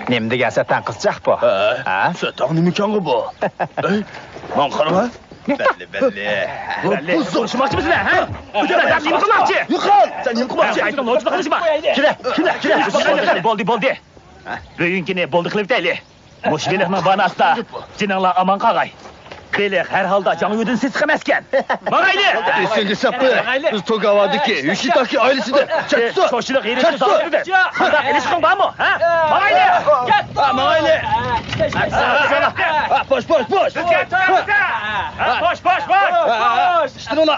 نېمە دېگەن سەتەڭ قىزچاق بۇ؟ ھە؟ سەتەڭ نېمىكەنغۇ بۇ؟ ئەي، ماڭا قارىما. بەللى، بەللى. بەللى. ئۇرۇشماقچىمىسىلەر، ھە؟ سەن نېمە قىلماقچى؟ يوقال! سەن نېمە قىلماقچى؟ قايسىڭ نوچىلىق قىلىشما. كېلە، كېلە، كېلە. بولدى، بولدى. بۈگۈنكىنى بولدى قىلىۋېتەيلى. مۇشۇ بېلىقنىڭ باناسىدا جېنىڭلار ئامان قالغاي. بېلىق ھەر ھالدا جاڭيۇدىن سېسىق ئەمەسكەن. ماڭايلى! ئېسىڭگە ساقلا، بىز توگاۋادىكى يوشىتاكى ئائىلىسىدە. چەتسۇ! شۇ-، شۇلۇق يېرىدىن سالدۇردى. قانداق ئېلىشقىڭ بارمۇ، ھە؟ ماڭايلى! ھە، ماڭايلى! ھە، بوش، بوش، بوش! ھە، بوش، بوش، بوش! ئىشتىنىلا!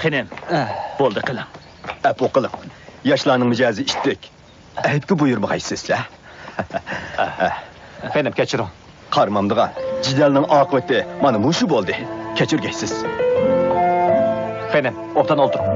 خېنىم، بولدى قىلىڭ. ئەپۇ قىلىڭ. ياشلارنىڭ مىجەزى ئىتتىك. ئەيىبكە بۇيرۇمىغايسىزلەر. خېنىم، كەچۈرۈڭ. قارىمامدىغان جېدەلنىڭ ئاقىۋىتى مانا مۇشۇ بولدى. كەچۈرگەيسىز. خېنىم، ئوبدان ئولتۇرۇڭ.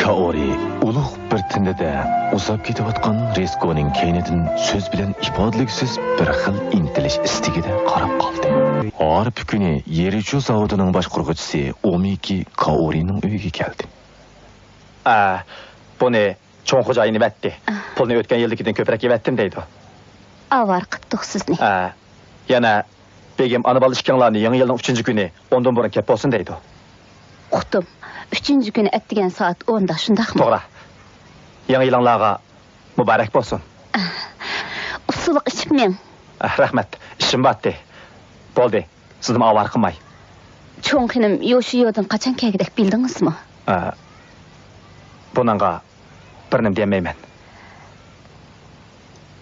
كائورى ئۇلۇغ بىر تىندىدە ئۇزاپ كېتىۋاتقان رىسكونىڭ كەينىدىن سۆز بىلەن ئىپادىلىگۈسىز بىر خىل ئىنتىلىش ئىستىكىدە قاراپ قالدى. ھارپا كۈنى يېرىچۇ زاۋۇتىنىڭ باشقۇرغۇچىسى ئومىكى كائورىنىڭ ئۆيىگە كەلدى. ئە، بۇنى چوڭ خوجايىن ئېۋەتتى. پۇلنى ئۆتكەن يىلدىكىدىن كۆپرەك ئېۋەتتىم دەيدۇ. ئاۋارە قىپتۇق سىزنى. ئە، يەنە بېگىم ئانا-بالا ئىككىڭلارنى يېڭى يىلنىڭ ئۈچىنچى كۈنى ئوندىن بۇرۇن كەپ بولسۇن دەيدۇ. ئۇقتۇم. ئۈچىنچى كۈنى ئەتىگەن سائەت ئوندا، شۇنداقمۇ؟ توغرا. يېڭى يىلىڭلارغا مۇبارەك بولسۇن. ئۇسسۇلۇق ئىچىپ مېڭ. ئە، رەھمەت. ئىشىم بارتتى. بولدى. سىزنىمۇ ئاۋارە قىلماي. چوڭ خېنىم يوشىيودىن قاچان كەلگۈدەك بىلدىڭىزمۇ؟ ئە، بۇنىڭغا بىر نېمە دېيەلمەيمەن.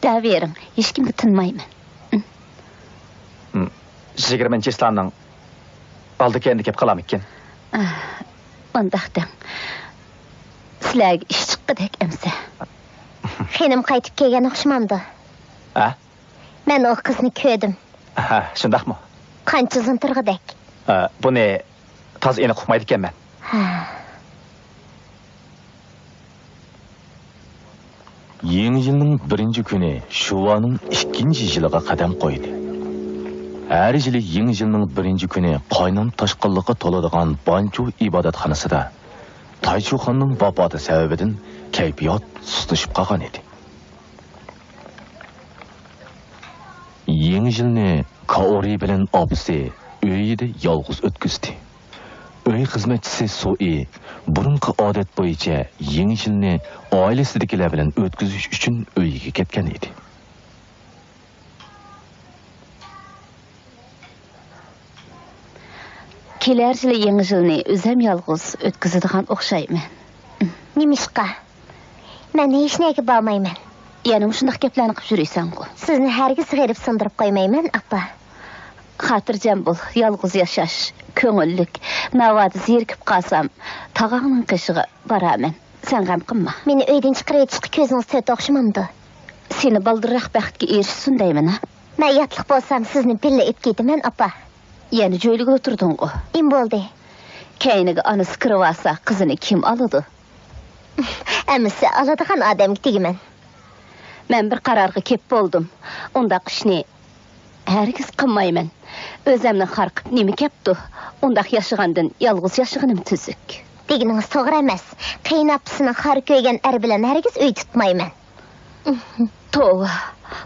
دەۋېرىڭ، ھېچكىمگە تىنمايمەن. م، يىگىرمىنچى چىسلانىڭ ئالدى كەينىدە كەپ قالامىكىن؟ ئە، ئۇنداق دەڭ. سىلەرگە ئىش چىققۇدەك ئەمسە. خېنىم قايتىپ كەلگەن ئوخشىمامدۇ؟ ھە؟ مەن ئۇ قىزنى كۆردۈم. ھە، شۇنداقمۇ؟ قانچە ئۇزۇن تۇرغۇدەك؟ ھە، بۇنى تازا ئېنىق ئۇقمايدىكەنمەن. ھە. يېڭى يىلنىڭ بىرىنچى كۈنى شۇۋانىڭ ئىككىنچى يىلىغا قەدەم قويدى. ھەر يىلى يېڭى يىلنىڭ بىرىنچى كۈنى قاينام تاشقىنلىققا تولىدىغان بانچۇ ئىبادەتخانىسىدا تايچۇخاننىڭ ۋاپاتى سەۋەبىدىن كەيپىيات سۇسلىشىپ قالغان ئىدى. يېڭى يىلنى كائورى بىلەن ئاپىسى ئۆيىدە يالغۇز ئۆتكۈزدى. ئۆي خىزمەتچىسى سوئى بۇرۇنقى ئادەت بويىچە يېڭى يىلنى ئائىلىسىدىكىلەر بىلەن ئۆتكۈزۈش ئۈچۈن ئۆيىگە كەتكەن ئىدى. كېلەر يىلى يېڭى يىلنى ئۆزۈم يالغۇز ئۆتكۈزىدىغان ئوخشايمەن. نېمىشقا؟ مەن ھېچنەگە بارمايمەن. يەنە مۇشۇنداق گەپلەرنى قىلىپ يۈرىسەنغۇ. سىزنى ھەرگىز غېرىبسىندۇرۇپ قويمايمەن، ئاپا. خاتىرجەم بول، يالغۇز ياشاش كۆڭۈللۈك. ناۋادا زېرىكىپ قالسام، تاغاڭنىڭ قېشىغا بارارمەن. سەن غەم قىلما. مېنى ئۆيدىن چىقىرىۋېتىشقا كۆزىڭىز تۆت ئوخشىمامدۇ؟ سېنى بالدۇرراق بەختكە ئېرىشسۇن دەيمەن-ھە. مەن ياتلىق بولسام، سىزنى بىللە ئېلىپ كېتىمەن، ئاپا. يەنە جۆيلۈگە ئولتۇردۇڭغۇ؟ ئىم بولدى. كەينىگە ئانىسى كىرىۋالسا، قىزىنى كىم ئالىدۇ؟ ئەمىسە ئالىدىغان ئادەمگە تېگىمەن. مەن بىر قارارغا كېلىپ بولدۇم. ئۇنداق ئىشنى ھەرگىز قىلمايمەن. ئۆزەمنى خار قىپ نېمە كەپتۇ؟ ئۇنداق ياشىغاندىن يالغۇز ياشىغىنىم تۈزۈك. دېگىنىڭىز توغرا ئەمەس. قېيىنئاپىسىنى خار كۆرگەن ئەر بىلەن ھەرگىز ئۆي تۇتمايمەن. توۋا،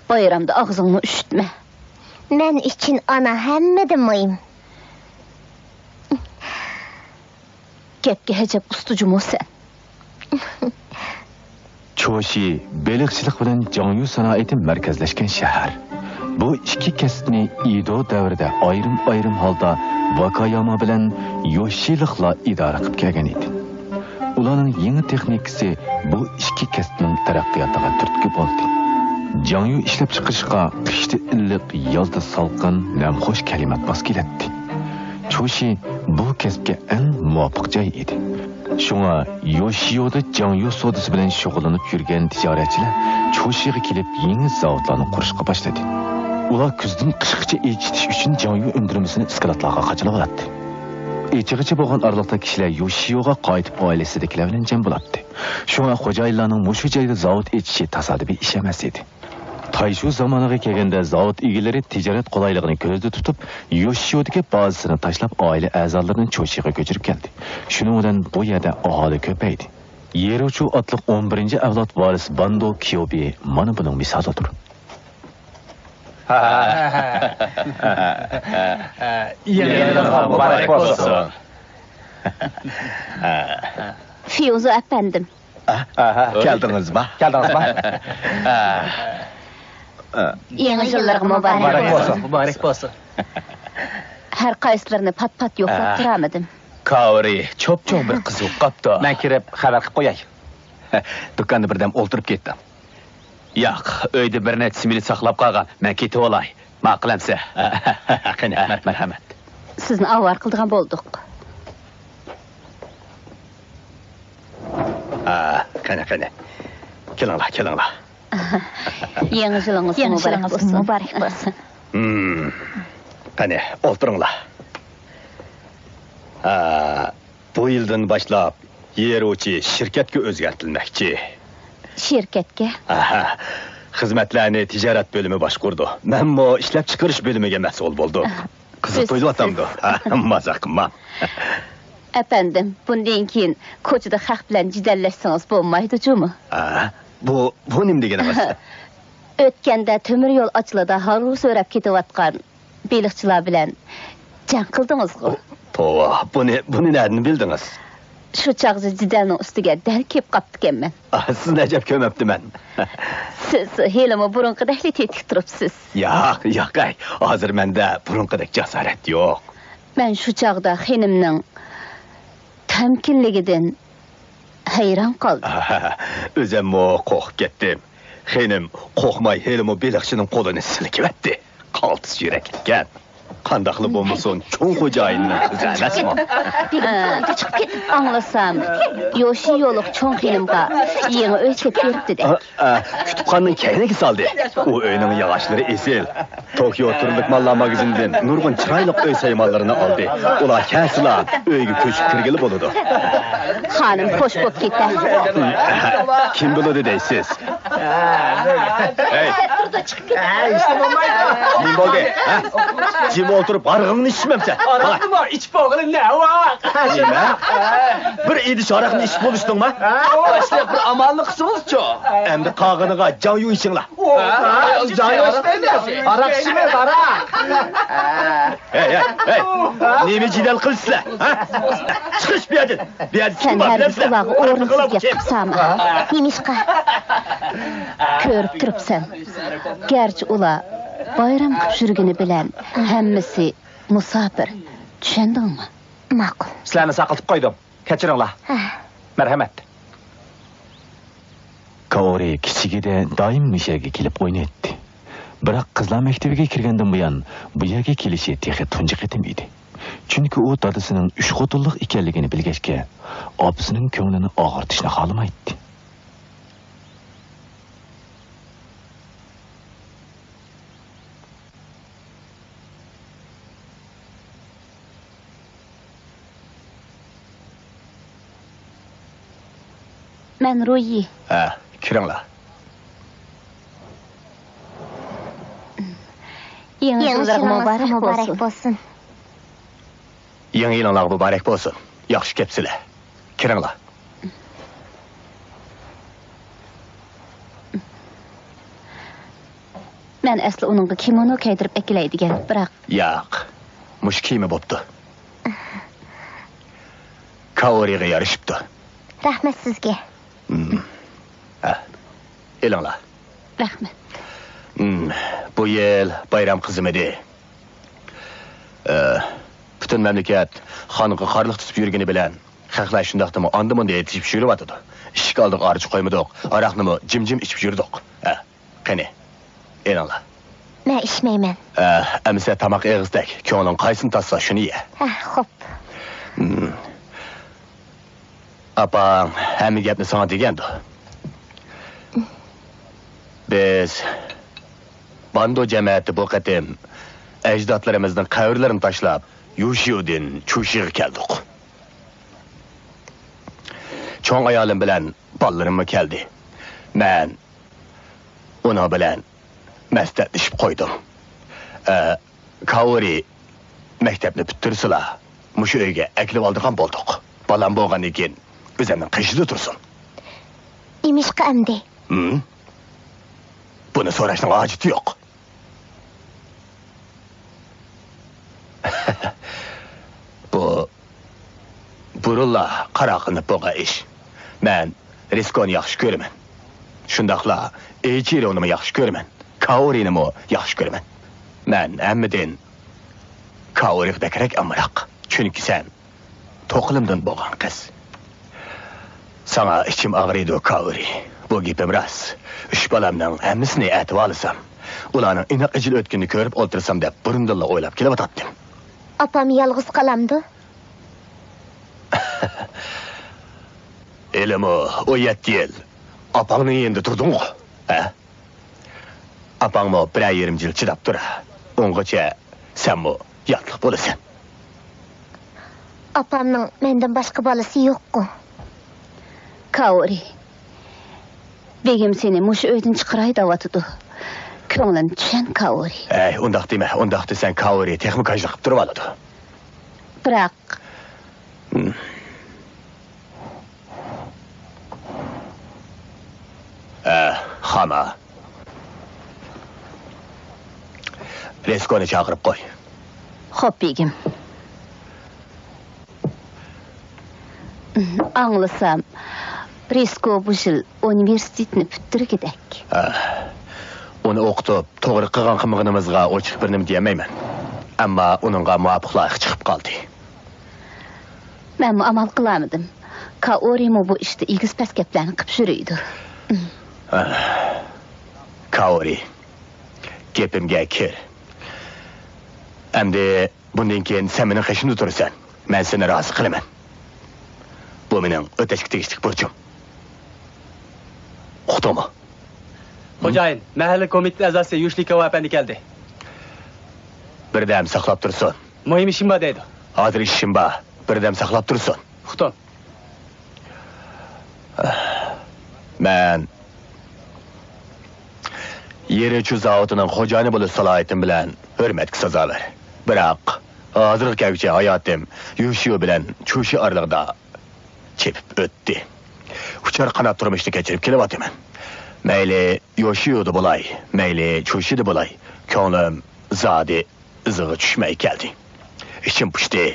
بايرامدا ئاغزىڭنى ئۈشۈتمە. مەن ئۈچۈن ئانا ھەممىدىن مۇھىم. گەپكە ئەجەب ئۇستا جۇمۇ سەن. چوشى بېلىقچىلىق بىلەن جاڭيۇ سانائىتى مەركەزلەشكەن شەھەر. بۇ ئىككى كەسىپنى ئىدو دەۋرىدە ئايرىم-ئايرىم ھالدا ۋاكاياما بىلەن يوشىلىقلا ئىدارە قىلىپ كەلگەن ئىدى. ئۇلارنىڭ يېڭى تېخنىكىسى بۇ ئىككى كەسىپنىڭ تەرەققىياتىغا تۈرتكە بولدى. جاڭيۇ ئىشلەپچىقىرىشقا قىشتا ئىللىق، يازدا سالقىن، نەمخۇش كىلىمات ماس كېلەتتى. چوشى بۇ كەسىپكە ئەڭ مۇۋاپىق جاي ئىدى. شۇڭا يوشىيودا جاڭيۇ سودىسى بىلەن شۇغۇللىنىپ يۈرگەن تىجارەتچىلەر چوشىغا كېلىپ يېڭى زاۋۇتلارنى قۇرۇشقا باشلىدى. ئۇلار كۈزدىن قىشقىچە ئېچىتىش ئۈچۈن جاڭيۇ ئۈندۈرمىسىنى ئىسكىلاتلارغا قاچىلىۋالاتتى. ئېچىغىچە بولغان ئارىلىقتا كىشىلەر يوشىيوغا قايتىپ ئائىلىسىدىكىلەر بىلەن جەم بولاتتى. شۇڭا خوجايىنلارنىڭ مۇشۇ جايدا زاۋۇت ئېچىشى تاسادىپىي ئىش ئەمەس ئىدى. تايشۇ زامانىغا كەلگەندە زاۋۇت ئىگىلىرى تىجارەت قولايلىقىنى كۆزدە تۇتۇپ، يوشىيودىكى بازىسىنى تاشلاپ، ئائىلە ئەزالىرىنى چوشىغا كۆچۈرۈپ كەلدى. شۇنىڭ بىلەن بۇ يەردە ئاھالى كۆپەيدى. يېروچۇ ئاتلىق ئون بىرىنچى ئەۋلاد ۋارىس باندو كيوبى مانا بۇنىڭ مىسالىدۇر. يېڭى يىلىڭىز مۇبارەك بولسۇن. فيۇزۇ ئەپەندىم. ئاھا، كەلدىڭىزما؟ كەلدىڭىزما؟ يېڭى يىللىرىغا مۇبارەك بولسۇن. مۇبارەك بولسۇن. ھەر قايسىلىرىنى پات-پات يوقلاپ تۇرالمىدىم. كاۋرى چوپچوڭ بىر قىزىپ قاپتۇ. مەن كىرىپ خەۋەر قىلىپ قوياي. دۇكاندا بىردەم ئولتۇرۇپ كەتتىم. ياق، ئۆيدە بىر نەچچە مىنۇت ساقلاپ قالغان. مەن كېتىۋالاي. ماقۇل ئەمسە. قېنى، مەرھەمەت. سىزنى ئاۋارە قىلىدىغان بولدۇق. قېنى، قېنى. كېلىڭلار، كېلىڭلار. يېڭى يىلىڭىز مۇبارەك بولسۇن. مۇبارەك بولسۇن. قېنى، ئولتۇرۇڭلار. بۇ يىلدىن باشلاپ يېروچى شىركەتكە ئۆزگەرتىلمەكچى. شىركەتكە؟ ئاھا. خىزمەتلەرنى تىجارەت بۆلۈمى باشقۇرىدۇ. مەنمۇ ئىشلەپچىقىرىش بۆلۈمىگە مەسئۇل بولدۇم. قىزىق تۇيۇلۇۋاتامدۇ؟ مازاق قىلماڭ. ئەپەندىم، بۇندىن كېيىن كوچىدا خەق بىلەن جېدەللەشسىڭىز بولمايدۇ جۇمۇ. بۇ، بۇ نېمە دېگىنىڭىز؟ ئۆتكەندە تۆمۈر يول ئاچىلىدا ھارۋا سۆرەپ كېتىۋاتقان بېلىقچىلار بىلەن جەڭ قىلدىڭىزغۇ؟ توۋا، بۇنى، بۇنى نەدىن بىلدىڭىز؟ شۇ چاغدا جېدەلنىڭ ئۈستىگە دەل كېلىپ قاپتىكەنمەن. سىزنى ئەجەب كۆمەپتىمەن. سىز ھېلىمۇ بۇرۇنقىدەكلا تېتىك تۇرۇپسىز. ياق، ياق، ئەي، ھازىر مەندە بۇرۇنقىدەك جاسارەت يوق. مەن شۇ چاغدا خېنىمنىڭ تەمكىنلىكىدىن ھەيران قالدىم. ئۆزەممۇ قورقۇپ كەتتىم. خېنىم قورقماي ھېلىمۇ بېلىقچىنىڭ قولىنى سىلكىۋەتتى. قالتىس يۈرەكلىككەن. قانداقلا بولمىسۇن، چوڭ خوجايىننىڭ قىزى ئەمەسمۇ؟ ئاڭلىسام، يوشىيولۇق چوڭ خېنىمغا يېڭى ئۆي سېتىپ بېرىپتۇ دەك. كۇتۇپخانىنىڭ كەينىگە سالدى. ئۇ ئۆينىڭ ياغاچلىرى ئېسىل. توكيو تۈرلۈك ماللار ماگىزىنىدىن نۇرغۇن چىرايلىق ئۆي سايمانلىرىنى ئالدى. ئۇلار كەلسىلا ئۆيگە كۆچۈپ كىرگىلى بولىدۇ. خانىم خوش بوپ كېتەر. كىم بولىدۇ دەيسىز؟ ھەي! نېمە بولدى؟ ھە؟ جىم ئولتۇرۇپ ھارىقىڭنى ئىچمەمسەن؟ ھاراقنىمۇ ئىچىپ بولغىلى نە ۋاق؟ نېمە؟ بىر ئىدىش ھاراقنى ئىچىپ بولۇشتۇڭما؟ ھە، ئاشۇنداق بىر ئامالنى قىلسىڭىزچۇ؟ ئەمدى قالغىنىغا جاڭيۇ ئىچىڭلار. ھاراق ئىچىمىز، ھاراق. ھەي، ھەي، ھەي! نېمە جېدەل قىلىسىلەر، ھە؟ چىقىش بۇ يەردىن! بۇ يەردە سەن ھەرگىز ئۇلارغا ئورۇنسىز گەپ قىپسانما. نېمىشقا؟ كۆرۈپ تۇرۇپسەن. گەرچە ئۇلار بايرام قىپ يۈرگىنى بىلەن، ھەممىسى مۇساپىر. چۈشەندىڭمۇ؟ ماقۇل. سىلەرنى ساقىتىپ قويدۇم. كەچۈرۈڭلار. ھە. مەرھەمەت. كائورى كىچىكىدە دائىم مۇشۇ يەرگە كېلىپ ئوينايتتى. بىراق قىزلار مەكتىۋىگە كىرگەندىن بۇيان بۇ يەرگە كېلىشى تېخى تۇنجى قېتىم ئىدى. چۈنكى ئۇ دادىسىنىڭ ئۈچ خوتۇنلۇق ئىكەنلىكىنى بىلگەچكە، ئاپىسىنىڭ كۆڭلىنى ئاغرىتىشنى خالىمايتتى. مەن رويى. ھە، كىرىڭلار. يېڭى يېڭى يىللىرىغا يىلىڭىزغا مۇبارەك مۇبارەك بولسۇن. بولسۇن. يېڭى يىلىڭلارغا مۇبارەك بولسۇن. ياخشى كەپسىلە. كىرىڭلار. مەن ئەسلى ئۇنىڭغا كىمونو كىيدۈرۈپ ئەكېلەي دېگەن، بىراق. ياق، مۇشۇ كىيىمى بوپتۇ. كائورىغا يارىشىپتۇ. رەھمەت سىزگە. ھە، ئېلىڭلار. رەھمەت. بۇ يىل بايرام قىزىمىدى. ئە، پۈتۈن مەملىكەت خانغا قارلىق تۇتۇپ يۈرگىنى بىلەن، خەقلەر شۇنداقتىمۇ ئاندا-مۇندا تېشىپ يۈرۈۋاتىدۇ. ئىشىك ئالدىغا ئارچا قويمىدۇق، ھاراقنىمۇ جىم-جىم ئىچىپ يۈردۇق. ھە، قېنى، ئېلىڭلار. مەن ئىچمەيمەن. ھە، ئەمىسە تاماق ئېغىزدەك، كۆڭلۈڭ قايسىنى تارتسا شۇنى يە. ھە، خوپ. ھىم. ئاپاڭ ھەممە گەپنى ساڭا دېگەندۇ. بىز باندو جەمەتى بۇ قېتىم ئەجدادلىرىمىزنىڭ قەبرىلىرىنى تاشلاپ، يۇشيۇدىن چۇشىغا كەلدۇق. چوڭ ئايالىم بىلەن بالىلىرىممۇ كەلدى. مەن ئۇنىڭ بىلەن مەستەتلىشىپ قويدۇم. ئە، كاۋۇرى مەكتەپنى پۈتتۈرسىلا، مۇشۇ ئۆيگە ئەكىلىۋالىدىغان بولدۇق. بالام بولغاندىن كېيىن ئۆزۈمنىڭ قېشىدا تۇرسۇن. نېمىشقا ئەمدى؟ ھىم؟ بۇنى سوراشنىڭ ھاجىتى يوق. بۇ بۇرۇنلا قارار قىلىنىپ بولغان ئىش. مەن رىسكونى ياخشى كۆرىمەن. شۇنداقلا ئېيچىرونىمۇ ياخشى كۆرىمەن. كاۋۇرىنىمۇ ياخشى كۆرىمەن. مەن ھەممىدىن كاۋۇرىغا بەكرەك ئامراق. چۈنكى سەن توقىلىمدىن بولغان قىز. ساڭا ئىچىم ئاغرىيدۇ، كاۋۇرى. بۇ گېپىم راست. ئۈچ بالامنىڭ ھەممىسىنى ئەتىۋالسام، ئۇلارنىڭ ئىناق ئىجىل ئۆتكىنىنى كۆرۈپ ئولتۇرسام دەپ بۇرۇندىنلا ئويلاپ كېلىۋاتاتتىم. ئاپام يالغۇز قالامدۇ؟ ھېلىمۇ ئون يەتتە يىل ئاپاڭنىڭ يېنىدا تۇردۇڭغۇ، ھە؟ ئاپاڭمۇ بىرەر يېرىم يىل چىداپ تۇر. ئۇنغىچە سەنمۇ ياتلىق بولىسەن. ئاپامنىڭ مەندىن باشقا بالىسى يوققۇ. كاۋۇرى، بېگىم سېنى مۇشۇ ئۆيدىن چىقىراي دەۋاتىدۇ. كۆڭلىنى چۈشەن، كاۋۇرى. ھەي، ئۇنداق دېمە، ئۇنداق دېسەڭ كاۋۇرى تېخىمۇ كاجلىق قىلىپ تۇرۇۋالىدۇ. بىراق. ھىم. ئە، خاما. رىسكونى چاقىرىپ قوي. خوپ، بېگىم. ئاڭلىسام، رىسكو بۇ يىل ئۇنىۋېرسىتېتنى پۈتتۈرگۈدەك. ئە، ئۇنى ئوقۇتۇپ، توغرا قىلغان قىلمىغىنىمىزغا ئوچۇق بىر نېمە دېيەلمەيمەن. ئەمما ئۇنىڭغا مۇۋاپىق لايىق چىقىپ قالدى. مەنمۇ ئامال قىلالمىدىم. كائورىمۇ بۇ ئىشتا ئېگىز-پەس گەپلەرنى قىپ يۈرىدۇ. كائورى، گېپىمگە كىر. ئەمدى بۇندىن كېيىن سەن مېنىڭ قېشىمدا تۇرىسەن. مەن سېنى رازى قىلىمەن. بۇ مېنىڭ ئۆتەشكە تېگىشلىك بۇرچۇم. ئۇقتۇڭمۇ؟ خوجايىن، مەھەللە كومىتېت ئەزاسى يۇشلىكاۋا ئەپەندى كەلدى. بىردەم ساقلاپ تۇرسۇن. مۇھىم ئىشىم بار دەيدۇ. ھازىر ئىشىم بار. بىردەم ساقلاپ تۇرسۇن. ئۇقتۇم. مەن يېرىچۇ زاۋۇتىنىڭ خوجايىنى بولۇش سالاھىيىتىم بىلەن ھۆرمەتكە سازاۋەر. بىراق، ھازىرغا كەلگۈچە ھاياتىم يۇشيۇ بىلەن چۇشى ئارىلىقىدا چېپىپ ئۆتتى. ئۇچار قانات تۇرمۇشنى كەچۈرۈپ كېلىۋاتىمەن. مەيلى يوشيۇدا بولاي، مەيلى چۇشىدا بولاي، كۆڭلۈم زادى ئىزىغا چۈشمەي كەلدى. ئىچىم پۇشتى.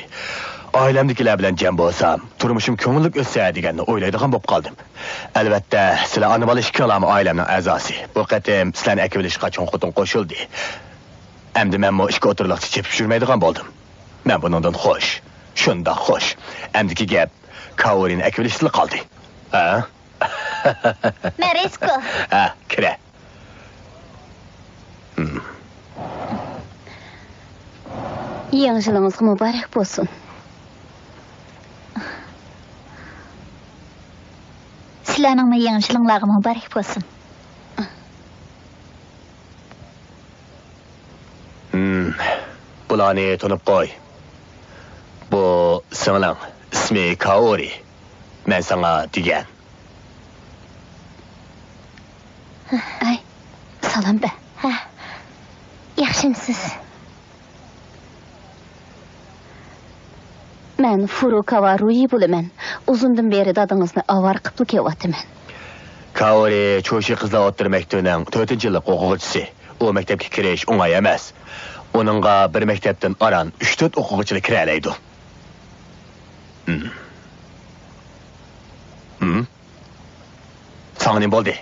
ئائىلەمدىكىلەر بىلەن جەم بولسام، تۇرمۇشۇم كۆڭۈللۈك ئۆتسە دېگەننى ئويلايدىغان بولۇپ قالدىم. ئەلۋەتتە، سىلەر ئانا-بالا ئىككىڭلارمۇ ئائىلەمنىڭ ئەزاسى. بۇ قېتىم سىلەرنى ئەكىۋېلىشقا چوڭ خوتۇن قوشۇلدى. ئەمدى مەنمۇ ئىككى ئوتتۇرىلىقچە چېپىپ يۈرمەيدىغان بولدۇم. مەن بۇنىڭدىن خوش. شۇنداق خوش. ئەمدىكى گەپ كاۋۇرىنى ئەكىۋېلىشتىلا قالدى. ھە؟ مەن رىسكو. ھە، كىرە. ھىم. يېڭى يىلىڭىزغا مۇبارەك بولسۇن. سىلەرنىڭمۇ يېڭى يىلىڭلارغا مۇبارەك بولسۇن. ھىم، بۇلارنى تونۇپ قوي. بۇ سىڭلىڭ، ئىسمى كائورى. مەن ساڭا دېگەن. ئەي، سالام بەر. ھە. ياخشىمسىز؟ مەن فۇرۇكاۋا رۇيى بولىمەن. ئۇزۇندىن بېرى دادىڭىزنى ئاۋارە قىپلا كېلىۋاتىمەن. كاۋرى چوشى قىزلار ئوتتۇرا مەكتىۋىنىڭ تۆتىنچى يىللىق ئوقۇغۇچىسى. ئۇ مەكتەپكە كىرىش ئوڭاي ئەمەس. ئۇنىڭغا بىر مەكتەپتىن ئاران ئۈچ-تۆت ئوقۇغۇچىلا كىرەلەيدۇ. ھىم. ھىم؟ ساڭا نېمە بولدى؟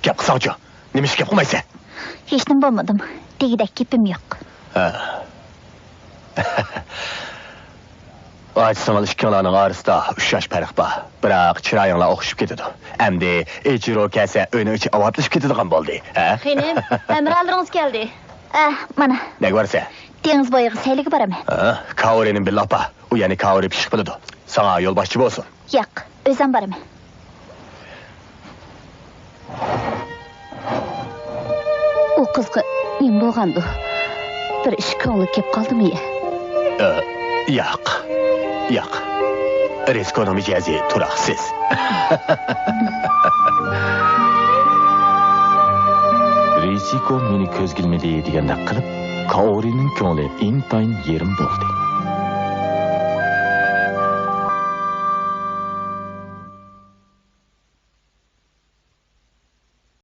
گەپ قىلساڭچۇ؟ نېمە ئىش گەپ قىلمايسەن؟ ھېچنېمە بولمىدىم. دېگۈدەك گېپىم يوق. ھە. ئاچسىڭىز ئىككىڭلارنىڭ ئارىسىدا ئۈچ ياش پەرق بار. بىراق چىرايىڭلار ئوخشىشىپ كېتىدۇ. ئەمدى ئىچىرو كەلسە ئۆينىڭ ئىچى ئاۋاتلىشىپ كېتىدىغان بولدى. ھە؟ خېنىم، ھەمراھلىرىڭىز كەلدى. ئە، مانا. نەگە بارىسەن؟ دېڭىز بويىغا سەيلىگە بارىمەن. ھە؟ كاۋرىنى بىللە ئاپا. ئۇ يەنە كاۋرى پىششىق بىلىدۇ. ساڭا يولباشچى بولسۇن. ياق، ئۆزۈم بارىمەن. ئۇ قىزغا نېمە بولغاندۇ؟ بىر ئىش كۆڭلىگە كېلىپ قالدىمۇ يا؟ ئە، ياق، ياق. رىسكونىڭ مىجەزى تۇراقسىز. رىسىكو مېنى كۆزگە ئىلمىدى دېگەندەك قىلىپ، كائورىنىڭ كۆڭلى ئىنتايىن يېرىم بولدى.